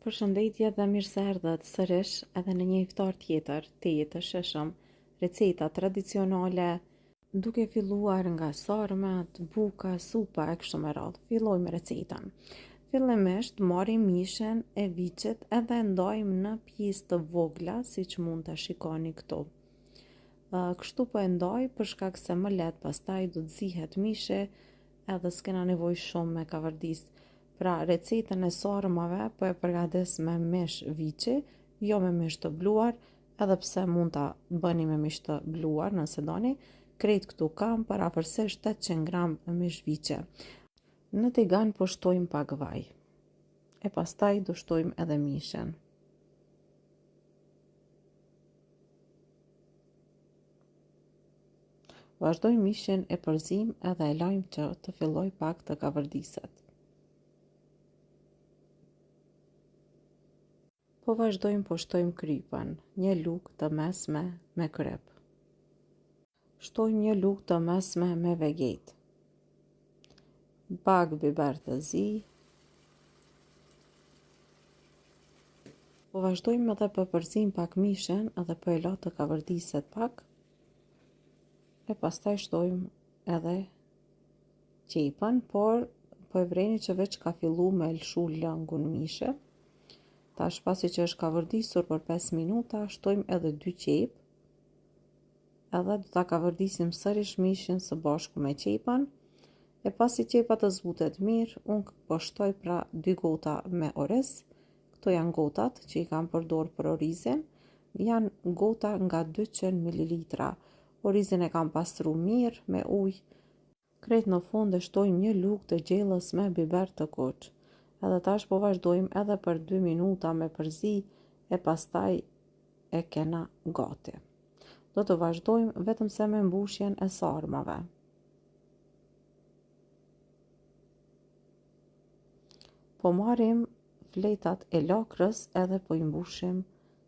Përshëndetje dhe mirë se erdhët sërish edhe në një iftar tjetër, tejet të shijshëm, receta tradicionale, duke filluar nga sarmat, buka, supa e kështu me radhë. Fillojmë recetën. Fillimisht marrim mishin e viçit edhe e ndajmë në pjesë të vogla, siç mund ta shikoni këtu. Kështu po e ndaj për shkak se më lehtë pastaj do të zihet mishi edhe s'kena nevojë shumë me kavërdis. Pra recetën e sarmave po e përgatis me mish viçi, jo me mish të bluar, edhe pse mund ta bëni me mish të bluar nëse doni. Krejt këtu kam përafërsisht 800 gram mish viçi. Në tigan po shtojmë pak vaj. E pastaj do shtojmë edhe mishin. Vazhdojmë mishin e përzijmë edhe e lajmë që të fillojë pak të kavërdiset. Po vazhdojmë po shtojmë kripën, një lugë të mesme me kripë. Shtojmë një lugë të mesme me vegetë. Pak biber të zi. Po vazhdojmë edhe po përzijmë pak mishin edhe po e la të kavërdiset pak. E pastaj shtojmë edhe qepën, por po e vreni që veç ka fillu me lëshu lëngun mishi. Tash pasi që është kavërdisur për 5 minuta, shtojmë edhe dy qepë Edhe do ta kavërdisim sërish mishin së bashku me qepën. E pasi qepa të zbutet mirë, unë po shtoj pra dy gota me oriz. Këto janë gotat që i kam përdor për orizin. Janë gota nga 200 ml. Orizin e kam pastru mirë me ujë. Krejt në fund e shtojmë një lugë të gjellës me biber të kuq. Edhe tash po vazhdojmë edhe për 2 minuta me përzi e pastaj e kena gati. Do të vazhdojmë vetëm se me mbushjen e sarmave. Po marrim fletat e lakrës edhe po i mbushim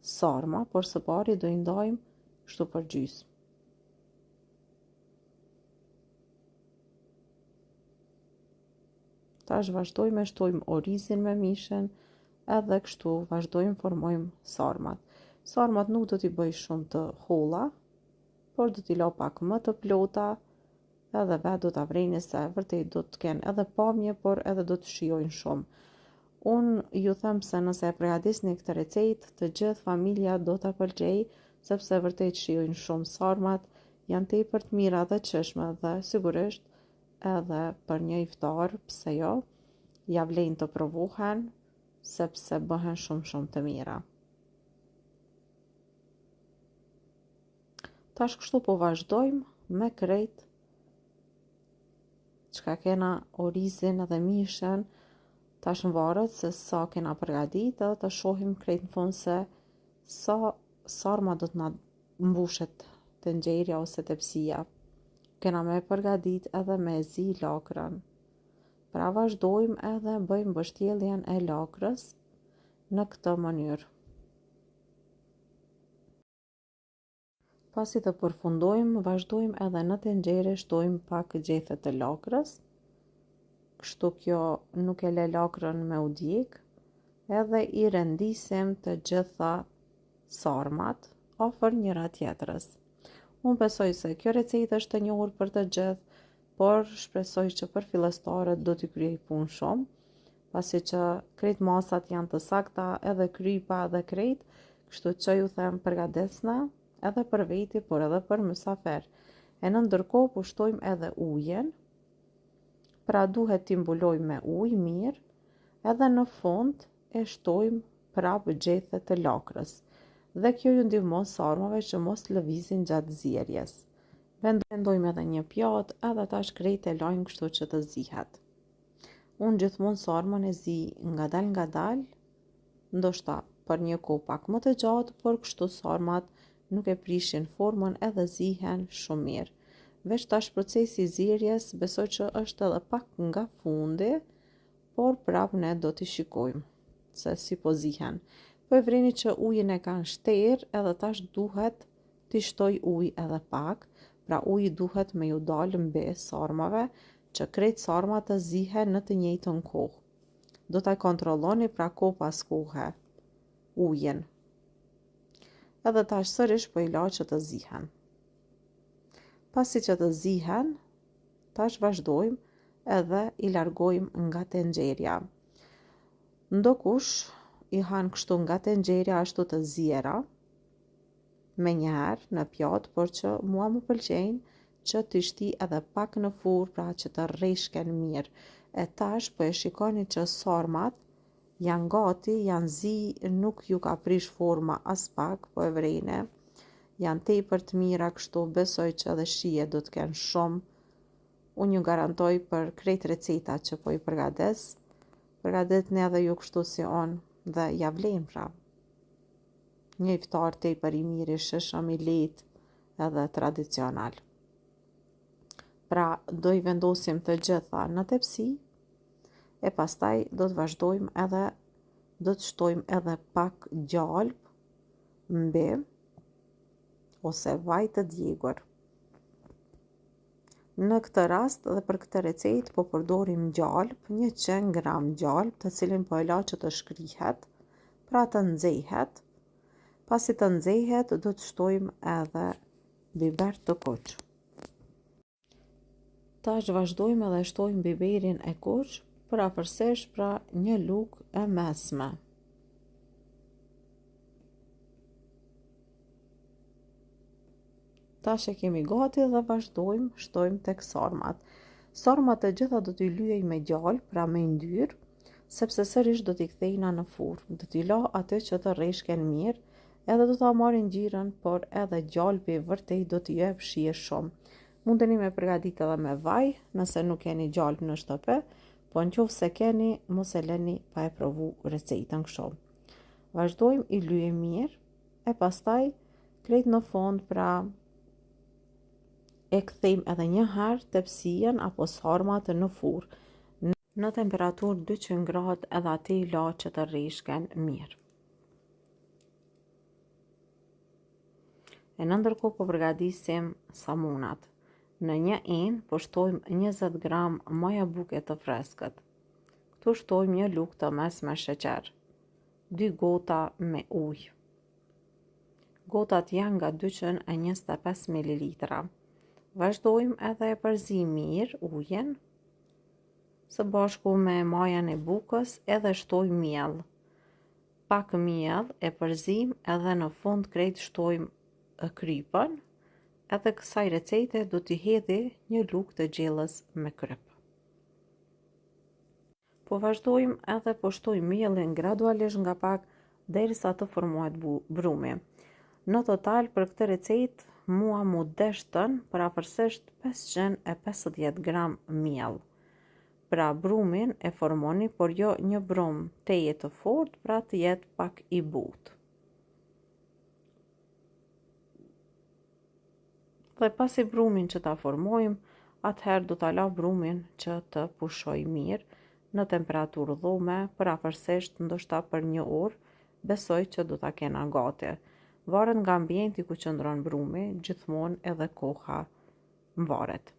sarma, por së pari do i ndajmë kështu për gjysmë. Tash vazhdojmë e shtojmë orizin me mishin, edhe kështu vazhdojmë formojmë sarmat. Sarmat nuk do t'i bëj shumë të holla, por do t'i la pak më të plota, edhe vetë do ta vreni se vërtet do të kenë edhe pamje, por edhe do të shijojnë shumë. Unë ju them se nëse e përgatisni këtë recetë, të gjithë familja do ta pëlqejë, sepse vërtet shijojnë shumë sarmat, janë tepër të mira dhe të shijshme dhe sigurisht edhe për një iftar, pse jo, ja vlejnë të provohen, sepse bëhen shumë shumë të mira. Tash kështu po vazhdojmë me krejt çka kena orizin edhe mishin, tash varet se sa kena përgadit edhe të shohim krejt në fund se sa sarma do të na mbushet tenxherja ose tepsia. Kena me përgadit edhe me zi lakrën. Pra vazhdojmë edhe bëjmë mbështjelljen e lakrës në këtë mënyrë. Pasi të përfundojmë, vazhdojmë edhe në tenxhere shtojmë pak gjethe të lakrës. Kështu kjo nuk e le lakrën me u djeg. Edhe i rendisim të gjitha sarmat afër njëra tjetrës. Unë besoj se kjo recetë është e njohur për të gjithë, por shpresoj që për fillestarët do t'i kryej punë shumë, pasi që krejt masat janë të sakta, edhe kripa edhe krejt, kështu që ju them përgadisna edhe për veti, por edhe për mysafer. E në ndërkohë po shtojmë edhe ujin, pra duhet t'i mbulojmë me ujë mirë, edhe në fund e shtojmë prapë gjethe të lakrës. Dhe kjo ju ndihmon sarmave që mos lëvizin gjatë zierjes. Vendojmë edhe një pjatë edhe tash krejt e lajmë kështu që të zihet. Unë gjithmonë sarmën e zi ngadal ngadal, ndoshta për një kohë pak më të gjatë, por kështu sarmat nuk e prishin formën edhe zihen shumë mirë. Veç tash procesi i zierjes besoj që është edhe pak nga fundi, por prap ne do t'i shikojmë se si po zihen. Po e vreni që ujin e kanë shterë edhe tash duhet t'i shtoj ujë edhe pak, pra uji duhet me ju dalë mbi sarmave, që krejt sarmat të zihen në të njëjtën kohë. Do ta kontrolloni pra kohë pas kohe ujin. Edhe tash sërish po i la që të zihen. Pasi që të zihen, tash vazhdojmë edhe i largojmë nga tenxherja. Ndokush i han kështu nga tenxherja ashtu të ziera, menjëherë në pjatë, por që mua më pëlqejnë që t'i shti edhe pak në furrë, pra që të rreshken mirë. E tash po e shikoni që sarmat janë gati, janë zi, nuk ju ka prish forma aspak, po e vrejne. Janë tepër të mira kështu, besoj që edhe shije do të kenë shumë. Unë ju garantoj për krejt recetat që po i përgades, përgaditni edhe ju kështu si unë dhe ja vlen pra. Një iftar tepër i mirë, i shijshëm, i lehtë edhe tradicional. Pra, do i vendosim të gjitha në tepsi, e pastaj do të vazhdojmë edhe do të shtojmë edhe pak gjalpë mbi ose vaj të djegur. Në këtë rast dhe për këtë recetë po përdorim gjalpë, 100 gram gjalpë, të cilin po e la që të shkrihet, pra të nxehet. Pasi të nxehet, do të shtojmë edhe biber të kuq. Tash vazhdojmë edhe shtojmë biberin e kuq, përafërsisht pra një lugë e mesme. Tash e kemi gati dhe vazhdojmë, shtojmë tek sarmat. Sarmat të gjitha do t'i lyej me gjalpë, pra me yndyrë, sepse sërish do t'i kthejna në furrë. Do t'i la aty që të rreshken mirë, edhe do ta marrin ngjyrën, por edhe gjalpi vërtet do t'i jep shije shumë. Mundeni me përgatit edhe me vaj, nëse nuk keni gjalpë në shtëpi, po në qoftë se keni, mos e leni pa e provu recetën kështu. Vazhdojmë i lyejmë mirë, e pastaj krejt në fund pra e kthejmë edhe një herë tepsien apo sarmat në furrë në temperaturë 200 gradë edhe aty i la që të rreshken mirë. E në ndërkohë po përgatisim samunat. Në një enë po shtojmë 20 gram maja buke të freskët. Këtu shtojmë një lugë të mesme sheqer. Dy gota me ujë. Gotat janë nga 225 ml. Vazhdojmë edhe e përzijmë mirë ujin së bashku me majan e bukës edhe shtojmë miell. Pak miell e përzijmë edhe në fund krejt shtojmë kripën. Edhe kësaj recete do t'i hedhi një lugë të gjellës me krypë. Po vazhdojmë edhe po shtojmë miellin gradualisht nga pak derisa të formohet brumi. Në total për këtë recetë mua m'u deshtën përafërsisht 550 gram miell. Pra brumin e formoni, por jo një brum tejet të fortë, pra të jetë pak i butë. Dhe pasi brumin që ta formojmë, atëherë do ta la brumin që të pushojë mirë në temperaturë dhome, përafërsisht ndoshta për një orë, besoj që do ta kena gati. Varet nga ambienti ku qëndron brumi, gjithmonë edhe koha varet.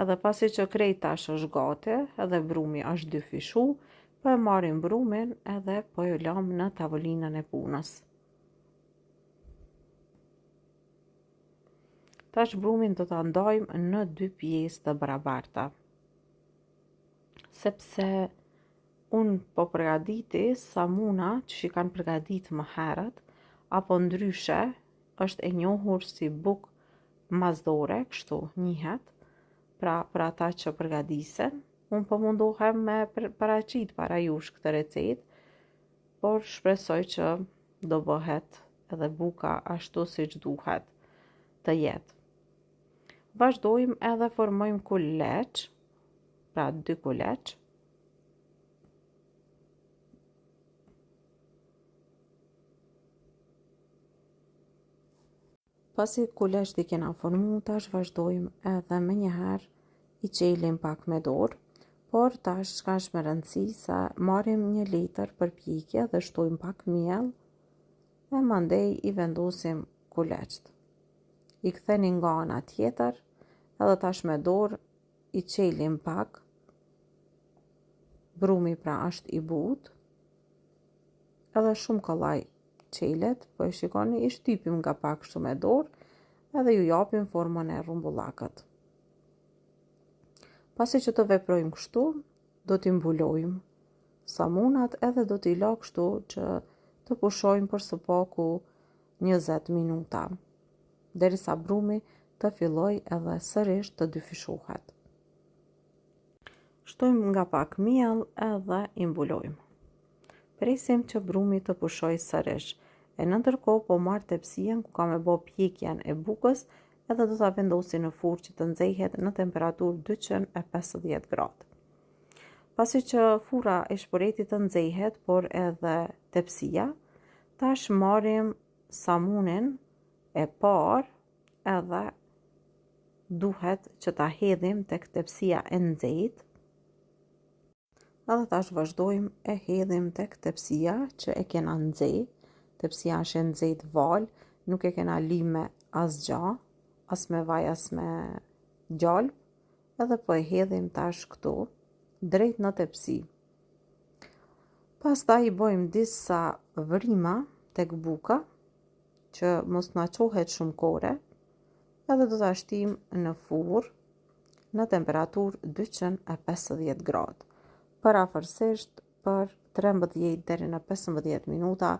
Edhe pasi që krejt tash është gati, edhe brumi është dyfishu, po e marrim brumin edhe po e lamë në tavolinën e punës. Tash brumin do ta ndajmë në dy pjesë të barabarta. Sepse unë po përgaditi samuna që i kanë përgadit më herët, apo ndryshe është e njohur si bukë mas dore, kështu njihet, pra për ata që përgadisen, unë po mundohem me paraqit para jush këtë recetë, por shpresoj që do bëhet edhe buka ashtu siç duhet të jetë. Vazhdojmë edhe formojmë kuleç, pra dy kuleç. Pasi kuleçt i kena formu, tash vazhdojmë edhe menjëherë i çelim pak me dorë, por tash çka është me rëndësi se marrim një letër për pjekje dhe shtojmë pak miell e mandej i vendosim kuleçt. I ktheni nga ana tjetër edhe tash me dorë i çelim pak. Brumi pra është i butë, edhe shumë kollaj çelet, po e shikoni, i shtypim nga pak kështu me dorë, edhe ju japim formën e rrumbullakët. Pasi që të veprojmë kështu, do t'i mbulojmë samunat edhe do t'i la kështu që të pushojmë për së paku 20 minuta, derisa brumi të fillojë edhe sërish të dyfishohet. Shtojmë nga pak miell edhe i mbulojmë. Presim që brumi të pushojë sërish. E në ndërkohë po marr tepsien ku kam me bo pjekjen e bukës edhe do ta vendosi në furrë që të nxehet në temperaturë 250 gradë. Pasi që furra e shporetit të nxehet, por edhe tepsia, tash marrim samunin e parë edhe duhet që ta hedhim tek tepsia e nxehtë. Edhe tash vazhdojmë e hedhim tek tepsia që e kena nxe. Tepsia është e nxehtë valë, nuk e kena li me asgja, as me vaj, as me gjalpë. Edhe po e hedhim tash këtu, drejt në tepsi. Pastaj i bojmë disa vrima tek buka, që mos na çohet shumë kore, edhe do ta shtim në furrë në temperaturë 250 gradë. Përafërsisht për 13 deri në 15 minuta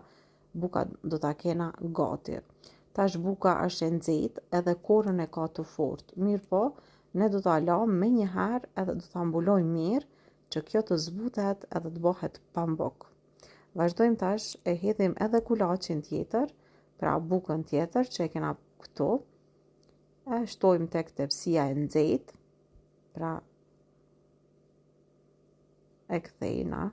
buka do ta kena gati. Tash buka është e nxehtë edhe korën e ka të fortë. Mirëpo, ne do ta lamë menjëherë edhe do ta mbulojmë mirë që kjo të zbutet edhe të bëhet pambuk. Vazhdojmë tash e hedhim edhe kulaçin tjetër, pra bukën tjetër që e kena këtu. E shtojmë tek tepsia e nxehtë, pra e kthejna.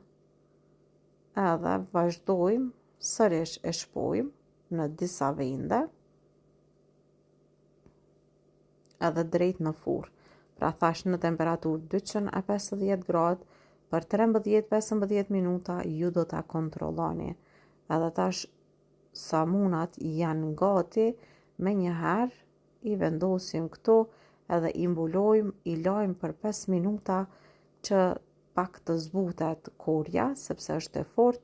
Edhe vazhdojmë sërish e shpojmë në disa vende edhe drejt në furrë. Pra thash në temperaturë 250 gradë për 13-15 minuta ju do ta kontrolloni. Edhe tash samunat janë gati menjëherë i vendosim këtu edhe i mbulojmë, i lajmë për 5 minuta që pak të zbutet korja, sepse është e fortë,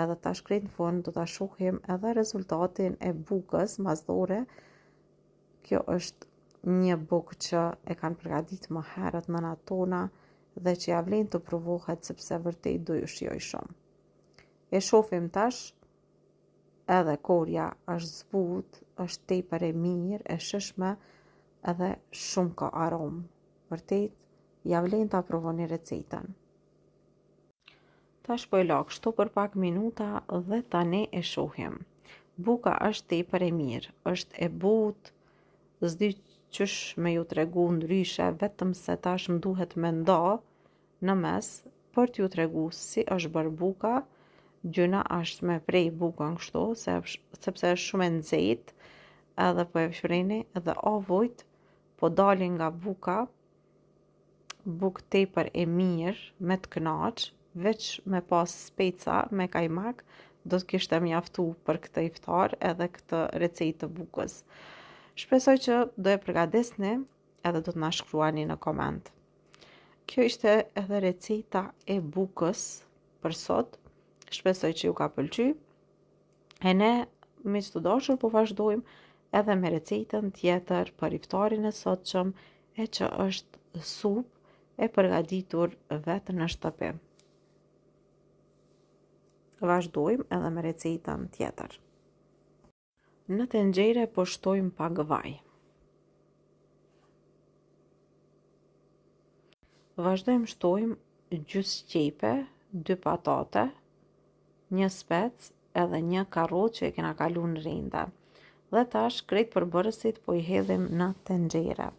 edhe tash krejt në fund do ta shohim edhe rezultatin e bukës mas dore. Kjo është një bukë që e kanë përgatit më herët nënat tona dhe që ja vlen të provohet sepse vërtet do ju shijoj shumë. E shofim tash edhe korja është zbut, është tepër e mirë, e shijshme edhe shumë ka aromë. Vërtet, ja vlen ta provoni recetën. Tash po e la kështu për pak minuta dhe tani e shohim. Buka është tepër e mirë, është e butë, s'di qysh me ju tregu ndryshe, vetëm se tash më duhet me nda në mes për t'ju tregu si është bërë buka, gjynah është me prej bukën kështu, se, sepse është shumë e nxehtë, edhe po e vëreni edhe avujt po dalin nga buka, bukë tepër e mirë, me të knaq, veç me pas speca, me kajmak, do të kishte mjaftu për këtë iftar edhe këtë recetë të bukës. Shpresoj që do e përgatisni edhe do të na shkruani në koment. Kjo ishte edhe receta e bukës për sot. Shpresoj që ju ka pëlqy. E ne, miq të dashur, po vazhdojmë edhe me recetën tjetër për iftarin e sotshëm e që është supë e përgatitur vetë në shtëpi. Vazhdojmë edhe me recetën tjetër. Në tenxhere po shtojmë pak vaj. Vazhdojmë shtojmë gjysë qepe, dy patate, një spec edhe një karrotë që e kena kalu në rende. Dhe tash krejt përbërësit po i hedhim në tenxhere.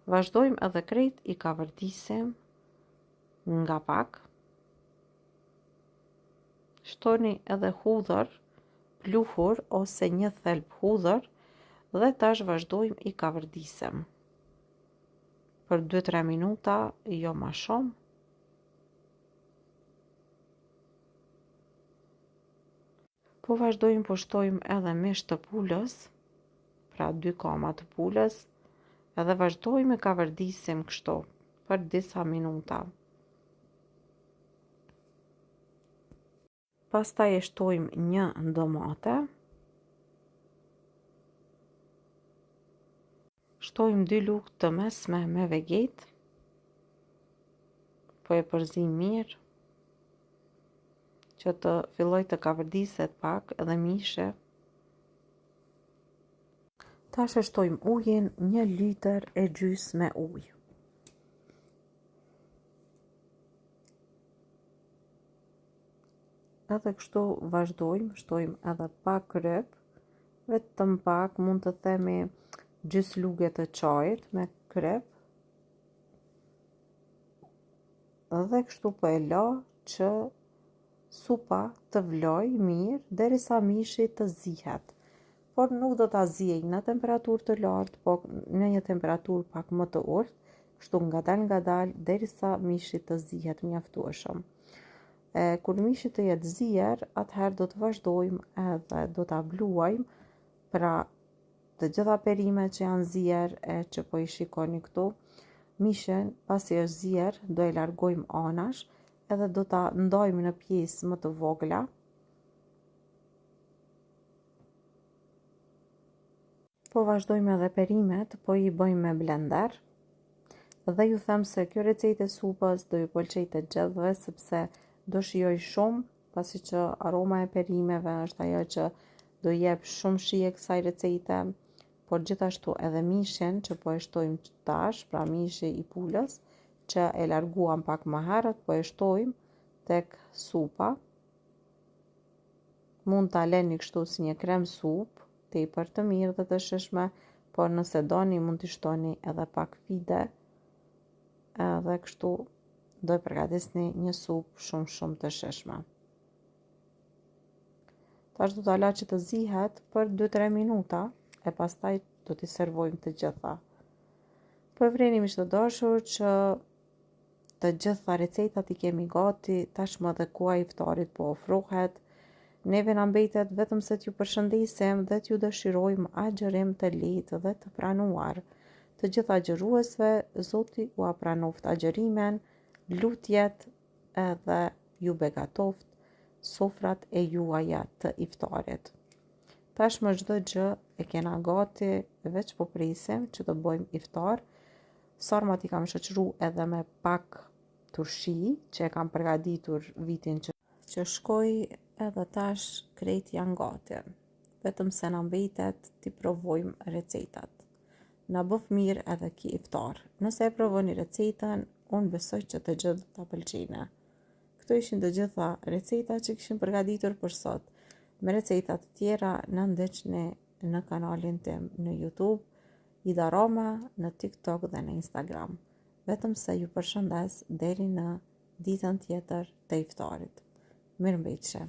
Vazhdojmë edhe krejt i kavërdisim nga pak. Shtoni edhe hudhër, pluhur ose një thelb hudhër dhe tash vazhdojmë i kavërdisim. Për 2-3 minuta, jo ma shumë. Po vazhdojmë, po shtojmë edhe mish të pulës, pra dy kama të pulës, edhe vazhdojmë e kavërdisim kështu. për disa minuta. Pastaj e shtojmë një domate. Shtojmë dy lugë të mesme me vegetë. Po e përzijmë mirë që të fillojë të kavërdiset pak edhe mishi. Tash e shtojmë ujin, një litër e gjysë me ujë. Edhe kështu vazhdojmë, shtojmë edhe pak kryp, vetëm pak, mund të themi gjysë luge të çajit me kryp. Dhe kështu po e la që supa të vlojë mirë derisa mishi të zihet. Por nuk do ta ziej në temperaturë të lartë, po në një temperaturë pak më të ulët, kështu ngadalë ngadalë derisa mishi të zihet mjaftueshëm. E, kur mishi të jetë zier, atëherë do të vazhdojmë edhe do ta bluajmë, pra të gjitha perimet që janë zier e që po i shikoni këtu, mishin pasi është zier do e largojmë anash edhe do ta ndajmë në pjesë më të vogla. Po vazhdojmë edhe perimet, po i bëjmë me blender. Dhe ju them se kjo recetë e supës do ju pëlqejë të gjithëve sepse do shijojë shumë, pasi që aroma e perimeve është ajo që do jep shumë shije kësaj recete, por gjithashtu edhe mishin që po e shtojmë tash, pra mishi i pulës që e larguam pak më herët, po e shtojmë tek supa. Mund ta leni kështu si një krem supë, tepër të mirë dhe të shijshme, por nëse doni mund t'i shtoni edhe pak fide, edhe kështu do e përgatisni një supë shumë shumë të shijshme. Tash do ta la që të zihet për 2-3 minuta e pastaj do t'i servojmë të gjitha. Po e vreni miq të dashur që Të gjitha recetat i kemi gati, tashmë dhe koha e iftarit po afrohet. Neve na mbetet vetëm se t'ju përshëndesim dhe t'ju dëshirojmë agjërim të lehtë dhe të pranuar. Të gjithë agjëruesve, Zoti ua pranoftë agjërimin, lutjet edhe ju begatoftë sofrat e juaja të iftarit. Tashmë çdo gjë e kena gati, veç po presim që të bëjmë iftar. Sarmat i kam shoqëru edhe me pak turshi që e kam përgatitur vitin që që shkoi edhe tash krejt janë gati. Vetëm se na mbetet t'i provojmë recetat. Na bëftë mirë edhe ki iftar. Nëse e provoni recetën, unë besoj që të gjithë do ta pëlqeni. Këto ishin të gjitha recetat që kishim përgatitur për sot. Me receta të tjera na ndiqni në kanalin tim në YouTube, Ida Rama në TikTok dhe në Instagram. Vetëm se ju përshëndes deri në ditën tjetër të iftarit. Mirëmbetshi.